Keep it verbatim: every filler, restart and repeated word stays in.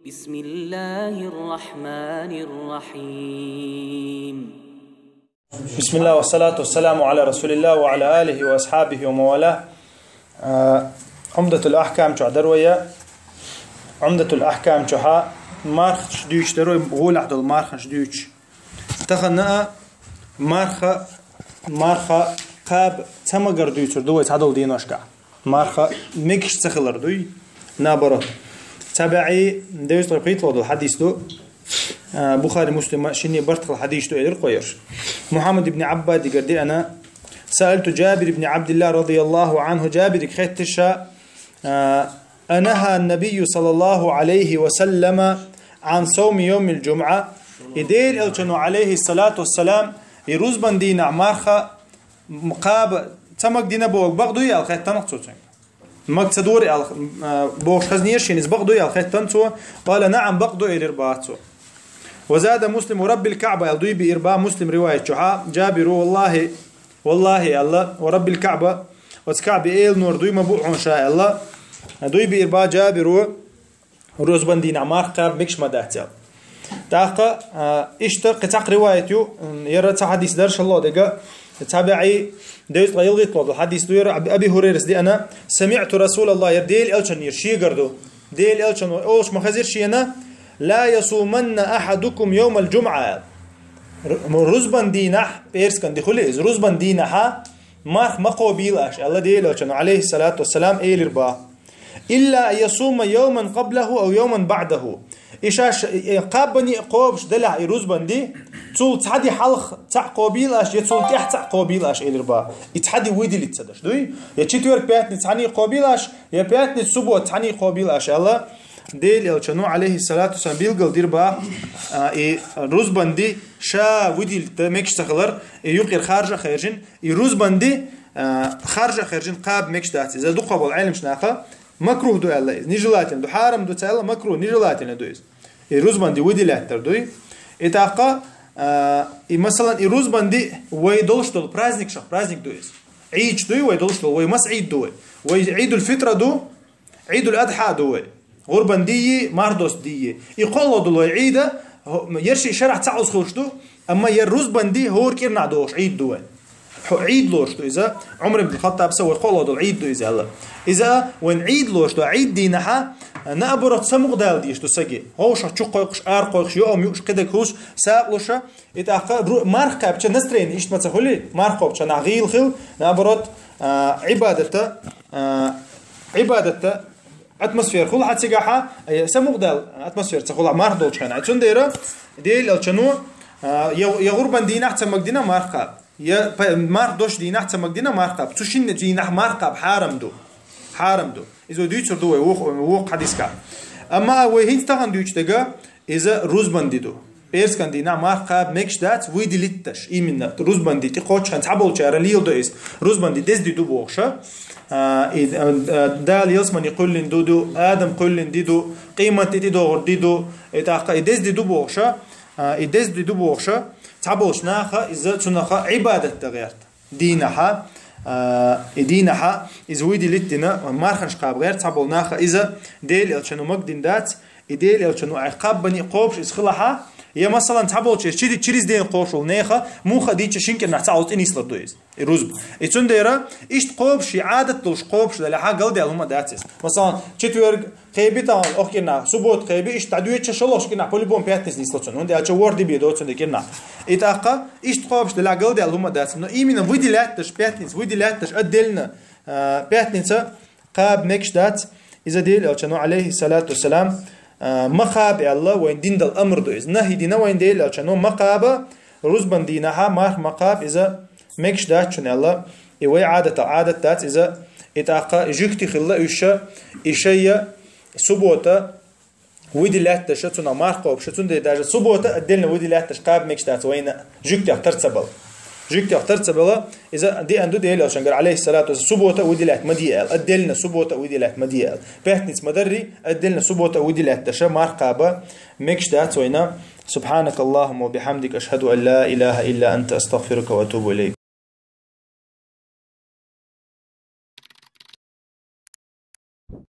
بسم الله الرحمن الرحيم. بسم الله والصلاة والسلام على رسول الله وعلى آله وأصحابه ومن والاه. А, Умдатул Ахкам чу дӀадала вай. Умдатул Ахкам чу мархаш дуьйцуш дӀадала вай, гӀолехь долу мархаш дуьйцуш. Тахана а марха, марха кхаба ца магар дуьйцур ду вай цхьадолу дийнашкахь. Марха мегаш ца хилар дуй, наоборот. Цхьа бӀе девзткъе пхийтталгӀа долу хьадис ду. А, Бухари, Муслима шинне бартахь хилла хьадис ду, элира кхоьруш. Мухьаммад ибн Ӏаббадигара деана: سألت جابر بن عبد الله رضي الله عنه, Джабирга хаьттира ша, а, أنهى النبي صلى الله عليه وسلم عن صوم يوم الجمعة. И Делан Элчано, алейхиссалату вассалам, и рузбан дийнахь марха кхаба ца магадина боху, бакъ дуй аьлла хаьттина цо цуьнга. Мага ца дора аьлла, а, бохуш хазнера шена, иза бакъ дуй аьлла хаьттина цо. قال: نعم, бакъ ду, элира бах цо. وزاد مسلم: ورب الكعبة, аьлла дуй биира бах Муслим риваят чохь, Джабиро, валлахи, валлахи аьлла, ورب الكعبة, оцу Каъбан Элчанера дуй ма бу хьуна ша аьлла, дуй биира бах Джабиро, рузбан дийнахь марха кхаба мегаш ма дац аьлла. ТӀаккха, а, иштта кхин цхьа риваят ю, м, яра цхьа хьадис дара шолгӀа дерг, цхьа бӀе девзткъе ялхитталгӀа долу хьадис ду яра, Аби, Аби Хурайрас деана: سمعت رسول الله, яра Делан Элчанера шегара ду. Делан Элчано олуш ма хезира шена: لا يصومن أحدكم يوم الجمعة, аьлла. Р-, рузбан дийнахь, пӀераскан де хуьлу иза, рузбан дийнахьа марха ма кхобийла аша, аьлла Делан Элчано, алейхиссалату вассалам, элира бах. إلا أن يصوم يوما قبله أو يوما بعده. И шаьш, э, кхаба а кхобуш делахь и рузбан ди, цул цхьа де хьалха цхьаъ кхобийла аша, я цул тӀаьхьа цхьаъ кхобийла аша, элира бах. И цхьа де выделить ца деш дуй? Я четверг, пятница цхьаьний кхобийла аша, я пятница, суббота цхьаьний кхобийла аша, аьлла Делан Элчано, алейхиссалату вассалам, билгал дира бах, а, и рузбан ди ша выделить дан мегаш ца хилар, и юкъера харжа а хаьржина, и рузбан ди, а, харжа а хаьржина кхаба мегаш дац иза. Дукхахболу Ӏеламнаха макрух ду аьлла иза, нежелательно ду, хьарам ду ца аьлла, макрух, нежелательно ду иза. И рузбан ди выделять дар дуй. И тӀаккха, а, и, масалан, и рузбан ди вай долуш долу праздникашах праздник ду иза. Ӏийдаш дуй вай долуш долу, вай маса Ӏийд ду вай? Вай Ӏийдул-Фитра ду, Ӏийдул-Адхьа ду вай. ГӀурбан дийи, марх досту дийи. И кхоалгӀа долу вай Ӏийда, хӀо-, ерш шарахь цхьаъ хилуш ду, амма яра рузбан ди хӀора кӀирнахь догӀуш Ӏийд ду вай. Хьо-, Ӏийд лоруш ду иза. Ӏумар ибн Хаттаб сан вай кхоалгӀа долу Ӏийд ду иза аьлла. Иза вайн Ӏийд лоруш ду, Ӏийд дийнахьа, наоборот, самукъадала дезаш ду саги. Вовшах чу кхойкхуш, ара кхойкхуш, йоам юуш, кхидерг хуьлуш, сакъалуш, и тӀаккха ру-, марх кхаьбча настроение иштта ма ца хуьлий, марх кхобуча нах гӀийла хила, наоборот, а, Ӏибадата, а, Ӏибадата атмосфера хуьлу хьан цигахьа, э, самукъадала атмосфера ца хуьлу марх долчу хенахь. Цундела Делан Элчано, а, я, я гӀурбан дийнахь ца магадина марх кхаба, я па-, марх досту дийнахь ца магадина марх кхаба. Цу шинна дийнахь марх кхаба хьарам ду. Хьарам ду. Иза вай дуьйцур ду вай вукху, вукху хьадискахь. Амма вай хӀинца тахана дуьйцу дерг, иза рузбан ди ду. ПӀераскан дийнахь марх кхаба мегаш дац, выделить даш. Именно рузбан ди тӀе кхоччуш хьан цхьаболчара леладо иза. Рузбан ди деза ди ду бохуша. А, и, а, а, Дала ялсамани кхоьллина ди ду, Адам кхоьллина ди ду, къематди тӀедогӀур ди ду, и тӀаккха и деза ди ду бохуша, а, и деза ди ду бохуша, цхьаболчу наха иза цунаха Ӏибадат дан гӀерта. Дийнахьа, а, и дийнахьа, иза выделить дина, марханаш кхаба гӀерта цхьаболу наха, иза Делан Элчано магадина дац, и Делан Элчано айхьа кхаббани кхобуш иза хилахьа, я, масалан, цхьаболчу иза чиди-, через день кхобуш волу неха, муха а дийча шин кӀирнахь цхьа оцу тӀе нислур ду иза, и рузба. И цундела, иштта кхобуш, и Ӏадат долуш кхобуш далахьа, галдаьлла хӀума дац иза. Масалан, четверг кхеби тахана, охкирна, суббота кхеби, иштта дӀадоьдуча шолгӀачу кӀирнахь по-любому пятница нисло цунна. ХӀунда аьлча ворхӀ де бен доцу цунна кӀирнахь. И тӀаккха, иштта кхобуш делахь галдаьлла хӀума дац. Но именно выделять даш пятница, выделять даш отдельно, а, пятница кхаба мегаш дац. Иза Делан Элчано, алейхиссалату вассалам, а, ма кхаба аьлла, вайн дина дала амр ду иза. Нахьи дина вайн Делан Элчано, ма кхаба, рузбан дийнахьа марх ма кхаба, иза мегаш дац шуна аьлла, и вай Ӏадата Ӏадат дац иза, и тӀаккха жуьгти хилла уьш, и шайя суббота выделять даш, цунах марх кхобуш, цундела даже суббота отдельно выделять даш кхаба мегаш дац вайна жуьгтех тар ца бала. Жуьгтех тар ца бала, иза деана ду Делан Элчангара, алейхиссалату вассалам, суббота выделять ма де аьлла, отдельно суббота выделять ма де аьлла. Пятница ма дарри, отдельно суббота выделять даш марх кхаба мегаш дац вайна. سبحانك اللهم وبحمدك، أشهد أن لا إله إلا أنت، أستغفرك وأتوب إليك.